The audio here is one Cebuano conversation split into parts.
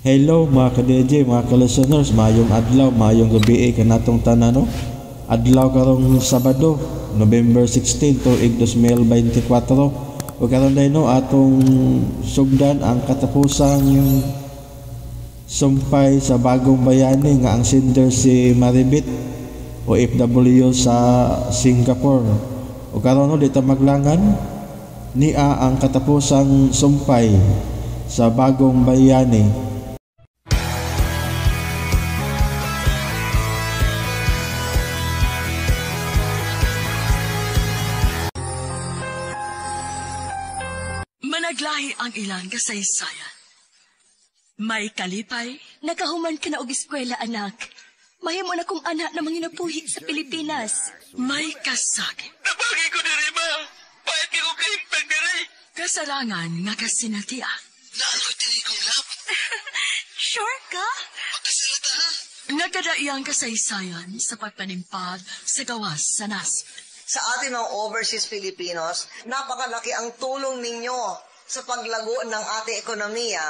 Hello mga ka-DJ, mga ka-listeners, maayong adlaw, maayong gabi kanatong tanan, no? Adlaw karong Sabado, November 16, tuig 2024. Ug karon day, no, atong sugdan ang katapusang sumpay sa Bagong Bayani nga ang sender si Maribit, OFW sa Singapore. Ug karon, no, di ta maglangan, nia ang katapusang sumpay sa Bagong Bayani. Managlahi ang ilang kasaysayan. May kalipay, Nakahuman ka na og eskwela, anak. Mahimo na kong anak na manginabuhi sa Pilipinas. May kasakit. Nabagi ko diri, ma. Pahit ko kahimpag diri. Kasarangan nga kasinatian. Naaloy diri kong love. Sure ka? Pagkasalata ha. Nagkadaiyang kasaysayan sa pagpanimpag sa gawas sa nasod. Sa ating mga overseas Filipinos, napakalaki ang tulong ninyo sa paglago ng ating ekonomiya.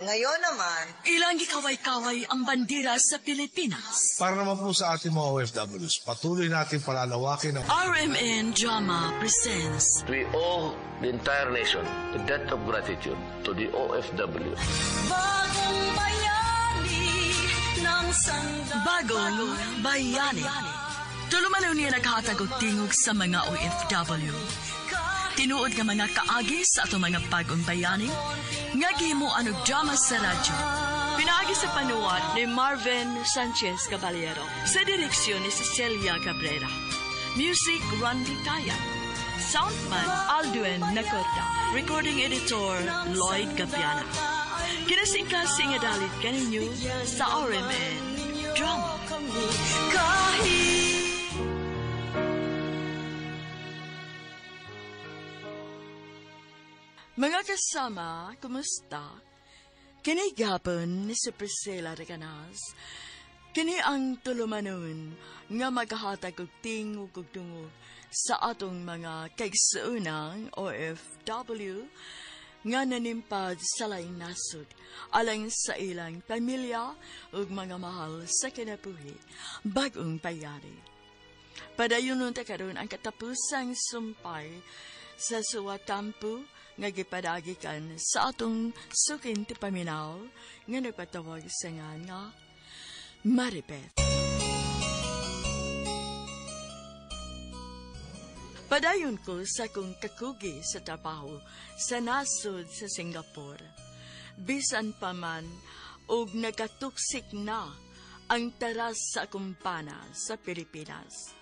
Ngayon naman, Ilang gikaway-kaway ang bandera sa Pilipinas. Para naman po sa ating mga OFWs, patuloy natin palalawakin ang RMN Drama presents We owe the entire nation a debt of gratitude to the OFW. Bagong bayani ng sanda. Bagong Bayani. Tulumanon niya naghatag og tingog sa mga OFW. Tinuod nga mga kaagi sa atong mga bagong bayani nga gihimuan og drama sa radyo. Pinaagi sa panuwat ni Marvin Sanchez Caballero, sa direksyon ni Cecilia Cabrera. Music, Randy Taya. Soundman, Aldwin Nacorda. Recording editor, Lloyd Gabiana. Kinasingkasing nga dalit kaninyo sa RMN Drama. Kahit Mga kasama, kumusta? Kini gapon ni si Priscilla Recanas. Kini ang tulumanon nga maghahatag og tingog ug dungog sa atong mga kaigsuonang OFW nga nanimpad sa laing nasod alang sa ilang pamilya ug mga mahal sa kinabuhi, bagong bayani. Padayon ta karon ang katapusang sumpay sa suwatampo nga gipadagikan sa atong sukin ti paminaw nga nagpatawag sa nga nga Maribeth. Padayon ko sa kong kakugi sa trabaho sa nasod sa Singapore. Bisan pa man og nagatuksik na ang taras sa akong pana sa Pilipinas.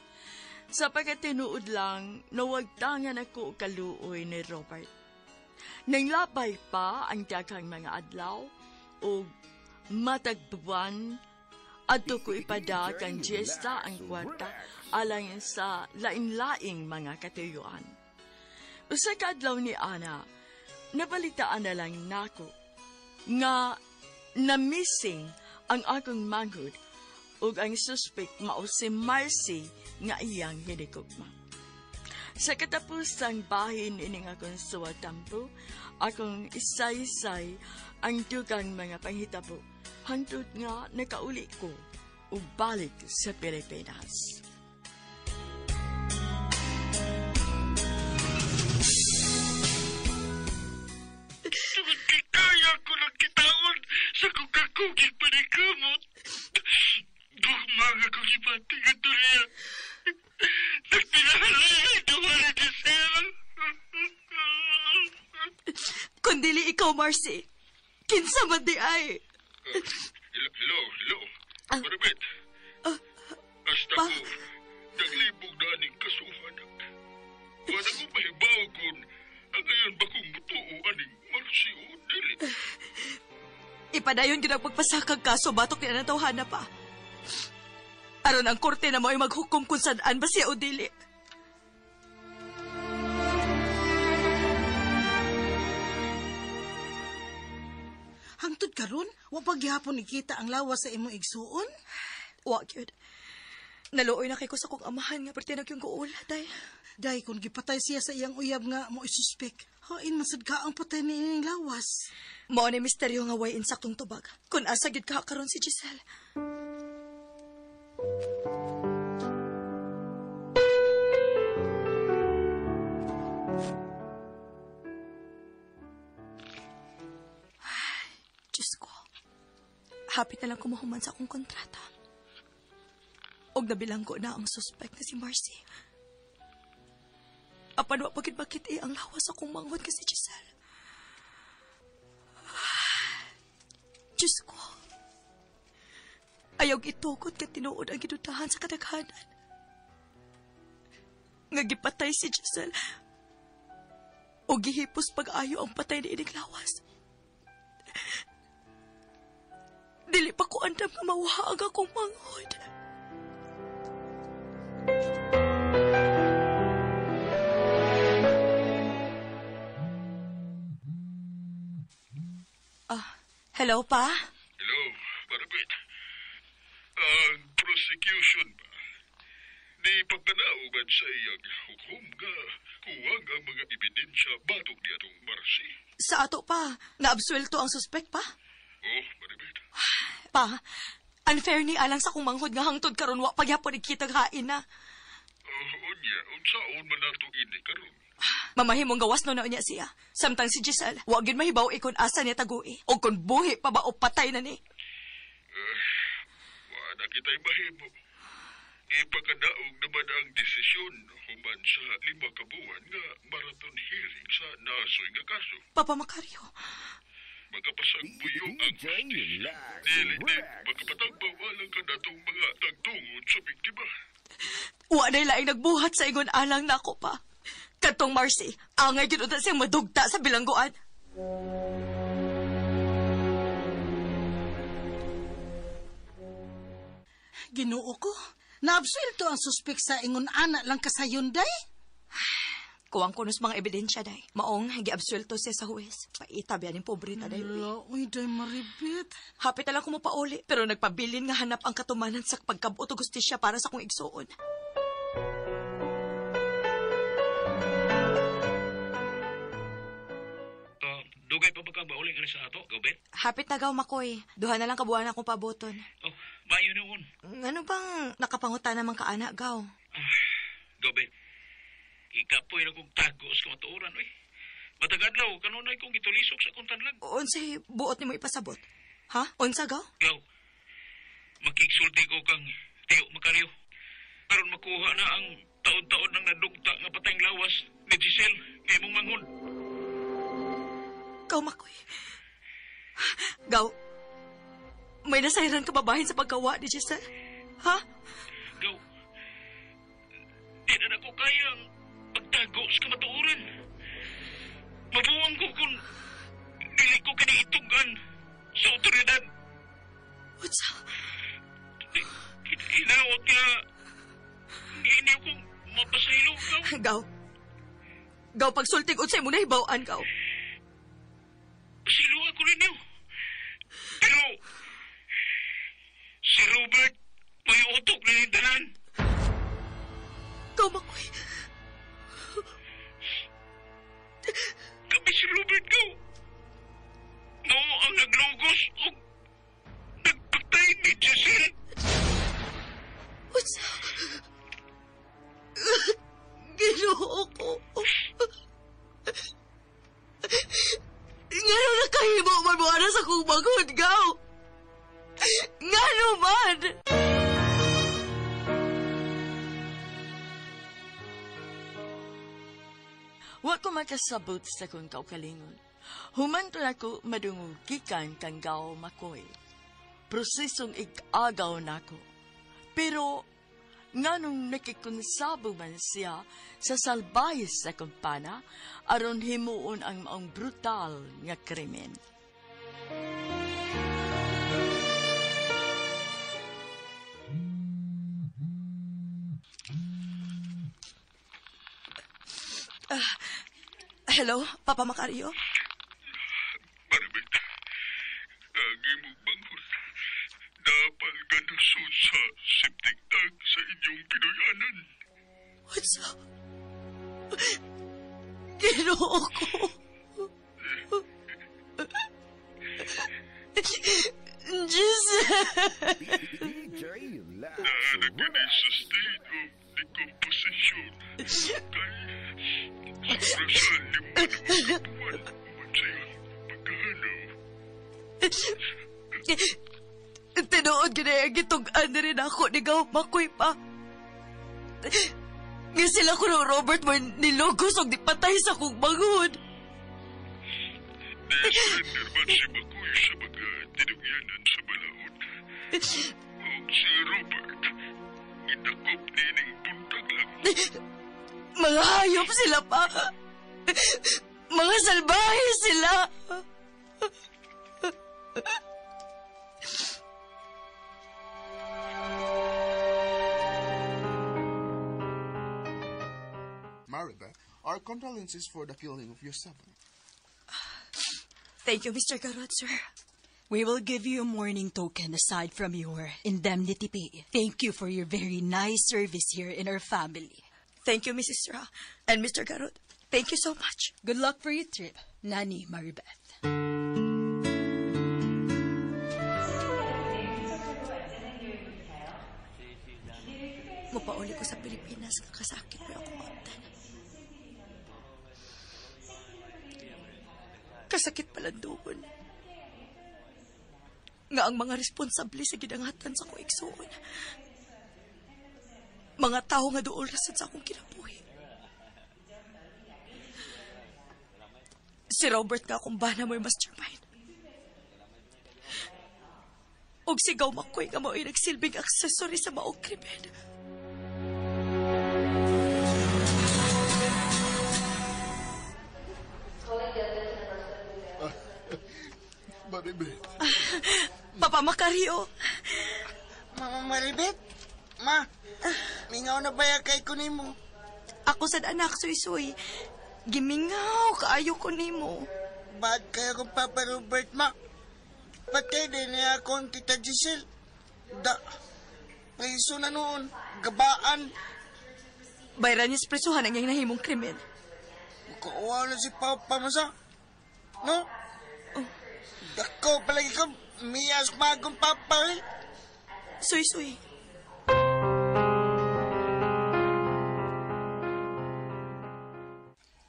Sa pagkatinuod lang, nawagtangan ako kaluoy ni Robert. Nanglabay pa ang daghang mga adlaw ug matag buwan adto ko ipada kang Jesta ang kwarta alang sa lain-laing mga katuyuan. Usa ka adlaw ni Ana, nabalitaan na lang nako nga na-missing ang akong manghud ug ang suspect mao si Marcy nga iyang hinigugma. Sa katapusang bahin ining akong suwatampo, akong isaysay ang dugang mga panghitabo hangtod nga nakauli ko ug balik sa Pilipinas. Tungod kay kaya ko lang kitaon sa kong kakugig panikamot. Dugma nga kong ibati nga turiya. Nagpinahalay duwa ni Giselle. Kung dili ikaw, Marcy, kinsa man di ay. Hello, hello, hello. Maribet. Hasta pa? ko, naglibog na aning kasuhan. Wala ko mahibaw kung ang ngayon ba kong mutuo aning Marcy o dili. Ipadayon gyud ang pagpasakag kaso batok ni anang tawhana pa. Aron ang korte na mo ay maghukom kung saan ba siya o dili. Hangtod karon, wa pa gihapon ikita ang lawas sa imong igsuon? Wa gyud. Naluoy na kay ko sa kong amahan nga perti nagyong guula, day. Day, kung gipatay siya sa iyang uyab nga mo isuspek, hain man sad ka ang patay ni ining lawas. Mao ni misteryo nga way insaktong tubag. Kung asa gid ka karon si Giselle. Ay, Diyos ko. Happy na lang kumuhuman sa akong kontrata. Og nabilanggo na ang suspect na si Marcy. Apan wa pagid bakit ang lawas akong manghod kasi Giselle. Diyos ko. Ayaw itukod ka tinuod ang gidutahan sa kadaghanan. Nga gipatay si Giselle. O gihipos pag-ayo ang patay ni ining lawas. Dili pa ko andam nga mawha ang akong manghod. Hello, pa? Hello, Maribit. Ang prosecution ba? Di pagpanaugan sa iyang hukom nga kuwang ang mga ebidensya batok ni atong Marcy. Sa ato pa, naabsuelto ang suspect pa? Oh, Maribit. Pa, unfair ni alang sa kong manghod nga hangtod karon wa pagyapon ikitag hain na. Oh, unya, unsaon man nato ini karon? Mamahimong gawas no na unya siya. Samtang si Giselle, wa gyud mahibaw ikon asa niya tagui o kung buhi pa ba o patay na ni. Wa na kita'y mahimo. Ipakadaog naman ang desisyon human sa 5 ka buwan nga marathon hearing sa nasoy nga kaso. Papa Macario. Makapasagbuyo ang justisya. Dili ni makapatagbawalan ka natong mga tagtungod sa biktima. Wa na'y laing nagbuhat sa ingon alang nako pa. Katong Marcy, angay gyud unta siyang madugta sa bilangguan. Ginoo ko, naabsuelto ang suspek sa ingon ana lang kasayon, day? Kuwang kunos mga ebidensya, day. Maong giabsuelto siya sa huwes. Paita biya ning pobre ta, day. Uy, day, Maribit. Hapit na lang kumupauli, pero nagpabilin nga hanap ang katumanan sa pagkabot og gustisya para sa kong igsuon. Dugay pa ba ka bauling ari sa ato, Gobet? Hapit na gaw, Makoy. Duha na lang kabuan akong paboton. Oh, maayo noon. Ano bang nakapanguta naman ka, anak, gaw? Gobet, ikapoy na kong tago sa kamatuoran, uy. Matag adlaw, kanunay kong gitulisok sa akong tanlag. Unsay buot nimo ipasabot? Ha? Unsa, gaw? Gaw, makigsulti ko kang Tiyo Macario. Aron makuha na ang taon-taon ng nadugta nga patayng lawas ni Giselle nga imong manghod. Gaw, Makoy. Gaw, may nasayran ka babahin sa pagkawa ni Giselle? Ha? Gaw, di na ako kayang pagtago sa kamatuoran. Mabuwang ko kung dili ko kiniitugan sa otoridad. Unsa? Hinaot nga hindi ko mapasaylo, Gaw. Gaw. Gaw, pagsultig unsay mo nahibaw-an, Gaw. Pasilo ako ninyo. Pero si Robert may utok na nindalan. Gaw, Makoy. Kami si Robert, Gaw. Mao ang naglugos o nagpatay ni Giselle. Unsa? Ginoo ko. Ngano nakahimo man mo ana sa kong manghod, Gaw? Ngano man? Wa ko makasabot sa kong kaugalingon. Humanto nako madungog gikan kang Gaw Makoy. Prosesong ig-agaw nako. Pero nganong nakikonsabo man siya sa salbahe sa kumpana aron himuon ang maong brutal nga krimen. Hello, Papa Macario? Maribit, ang imong manghod, napalganos Gipreso sa septic tank sa inyong Pinoyanan. Unsa? Ginoo ko. Giselle! Naa kini sa state of decomposition. Kay sobra sa 5 ka buwan human sa iyang pagkahanaw. Tinuod gina ang gitug-an rin ako ni Gaw Makoy pa. Nga sila ko no Robert mo nilugos og dipatay sa kong manghod. Ni-surrender man si Makoy sa mga tinugyanan sa balaod. Og si Robert, gidakop nining buntag lang. Mga hayop sila pa. Mga salbahe sila. Maribeth, our condolences for the killing of your son. Thank you, Mr. Garot, sir. We will give you a mourning token aside from your indemnity pay. Thank you for your very nice service here in our family. Thank you, Mrs. Ra. And Mr. Garot, thank you so much. Good luck for your trip, Nani Maribeth. Mupauli ko sa Pilipinas, kakasakit mo akong maamtan. Kasakit pala doon. Nga ang mga responsable sa gidangatan sa akong igsuon. Mga tao nga dool rasad sa akong kinabuhi. Si Robert nga akong bana mo'y mastermind. Og sigaw makoy nga mao'y nagsilbing accessory sa maong krimen. Maribeth. Papa Macario. Mama Maribeth? Ma, mingaw na ba kay ko nimo? Ako sad anak, suy-suy. Gimingaw, kaayo ko nimo. Bad kayo kong Papa Robert, ma. Patay din niya akong Tita Giselle. Da, preso na noon. Gabaan. Bayran niya sa presuhan ang iyang nahimong krimen. Makauwa na si Papa masa. No? Oh. Dako palagi ko, miyas magong Papa eh. Suy-suy.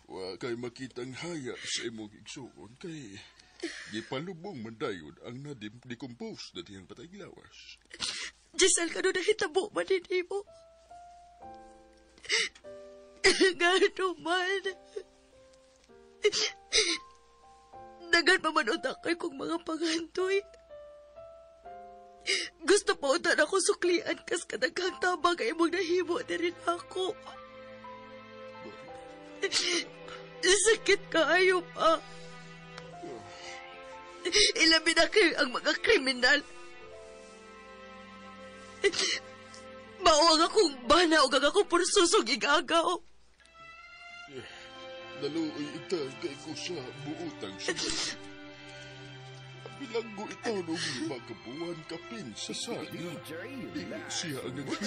Wa kay makitang haya sa imong igsuon kay gipalubong man dayon ang na-decompose na diyang patay lawas. Giselle, kano nahitabo man din mo? Gano man. Dagan pa man utakay kong mga panghantoy. Gusto pa utan ako suklian kas kadaghang tabang ay imong nahimo na rin ako. Sakit kaayo pa. Ilabi na kayo ang mga kriminal. Mao ang akong bana o ang akong pursusong igagaw. Naluoy ita kay ko sa buutang sumay. Bilanggo itaw noong 5 ka buwan kapin sa sala. Dili siya ang naghimo.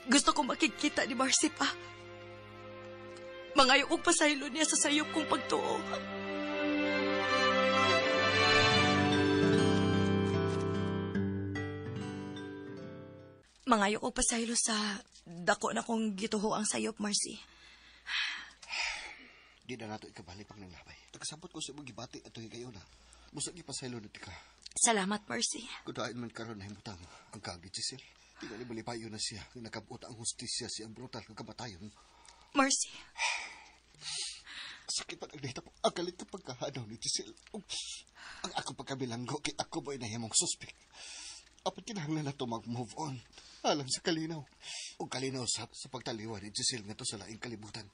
Gusto kong makikita ni Marcy pa. Mangayo kong pasaylo niya sa sayop kong pagtuo. Mangayo kong pasaylo sa dako na kong gituho ang sayop, Marcy. Di na nato ikabalik pang nanglabay. Nakasabot ko sa imong gibati ato higayon na. Musa gipasaylo na tika. Salamat, Marcy. Kudain man karon na himutang ang kag ni Giselle. Tingali malipayo na siya nga nakabot ang hustisya siyang brutal nga kamatayon. Marcy. Sakit pa nagnahita po. Ang galit ka pagkahanaw ni Giselle. Ang akong pagkabilanggo kay ako ba'y nahimong suspect. Apat kinahanglan na ito mag-move on. Alang sa kalinaw. O kalinaw sa pagtaliwa ni Giselle nga to sa laing kalibutan.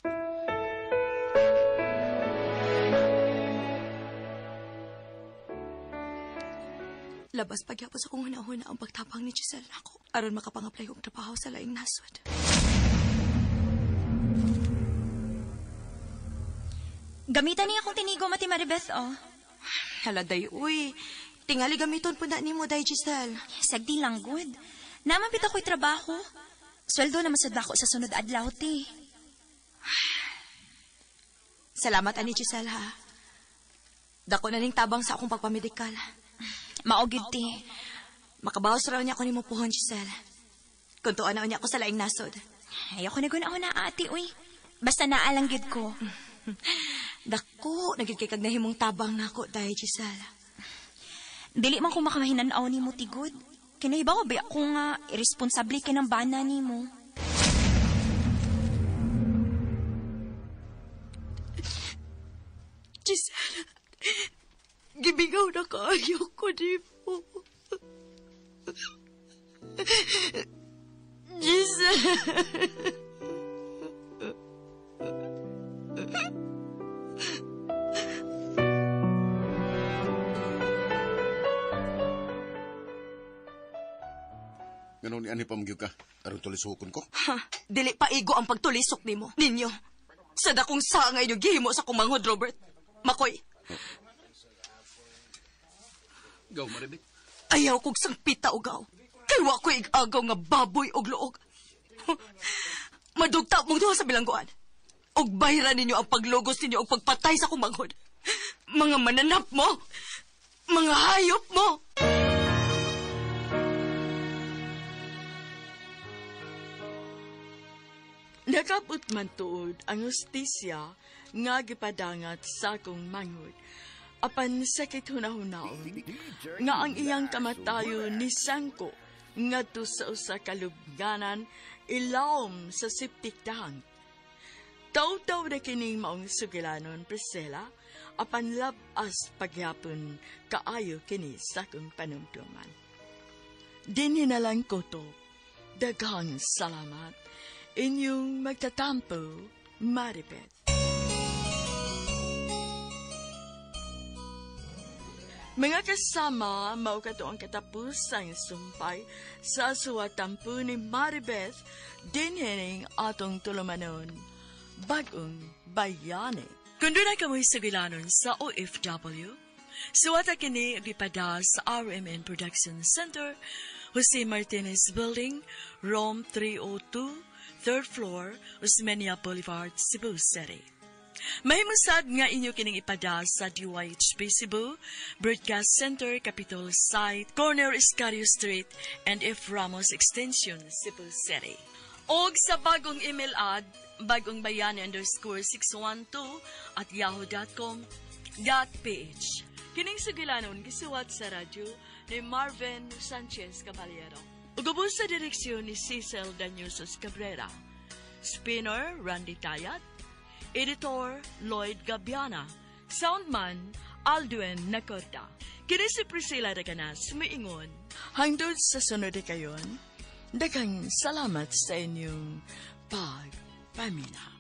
Labas pagyapos akong hunahuna ang pagtapang ni Giselle nako. Aron makapang-apply og trabaho sa laing nasod. Gamitan niya akong tinigo, Mati Maribeth, oh. Hala, day, uy. Tingali gamiton po na nimo, Day Giselle. Sagdi lang, good. Naman bitaw ko'y trabaho. Sweldo naman sa dako sa sunod adlaw, ti. Salamat, ani Giselle, ha. Dako na ning tabang sa akong pagpamedikal. Mao gyud, ti. Makabawas raw niya ako nimo puhon, Giselle. Kung tuon na niya ako sa laing nasod. Ayoko na guna ako na, ate, uy. Basta naalang gyud ko. Dako, nagid kay kag nahimong tabang nako, Day Giselle. Dili man ko makamahinanaw nimo, tigod. Kinahibaw ba ako nga irresponsable kay ng bana nimo. Giselle, gibigaw na kaayo ko nimo. Giselle. Ganun ni ani pamgyud ka. Aron tulisukon ko. Ha, dili pa igo ang pagtulisok nimo. Ninyo. Sa dakong sangay inyo gihimo sa kumanghod, Robert. Makoy. Gaw, Maribit. Ayaw kog sangpita o gaw. Kay wa ko ig-agaw nga baboy og luog. Madugta mong duha sa bilangguan. Og bayra ninyo ang paglugos ninyo og pagpatay sa kumanghod. Mga mananap mo! Mga hayop mo! Nakabot man tuod ang hustisya nga gipadangat sa akong manghod. Apan sakit hunahunaon nga ang iyang kamatayon ni Sangko ngadto sa usa ka lubnganan ilawom sa septic tank. Taw-taw na kining maong sugilanon, Priscilla, apan labas pagyapon kaayo kini sa akong panumduman. Dinhi na lang ko to. Daghang salamat. Inyong magtatampo, Maribeth. Mga kasama, mao kato ang katapusang sumpay sa suwatampo ni Maribeth dinhining atong tulumanon. Bagong bayani. Kung doon ay kamoy sugilanon sa OFW, suwata kini gipada sa RMN Production Center, Jose Martinez Building, Room 302, 3rd floor, Osmeña Boulevard, Cebu City. Mahimusad nga inyo kining ipada sa DYHP Cebu, Broadcast Center, Capitol Site, Corner Escario Street, and F. Ramos Extension, Cebu City. Og sa bagong email ad, bagongbayani_612@yahoo.com.ph. Kining sugilanon gisuwat sa radyo ni Marvin Sanchez Caballero. Ug ubos sa direksyon ni Cecil Danyusos Cabrera. Spinner, Randy Tayat. Editor, Lloyd Gabiana. Soundman, Aldwin Nacorda. Kini si Priscilla Reganas, miingon. Hangtod sa sunod kayon, daghang salamat sa inyong pagpaminaw.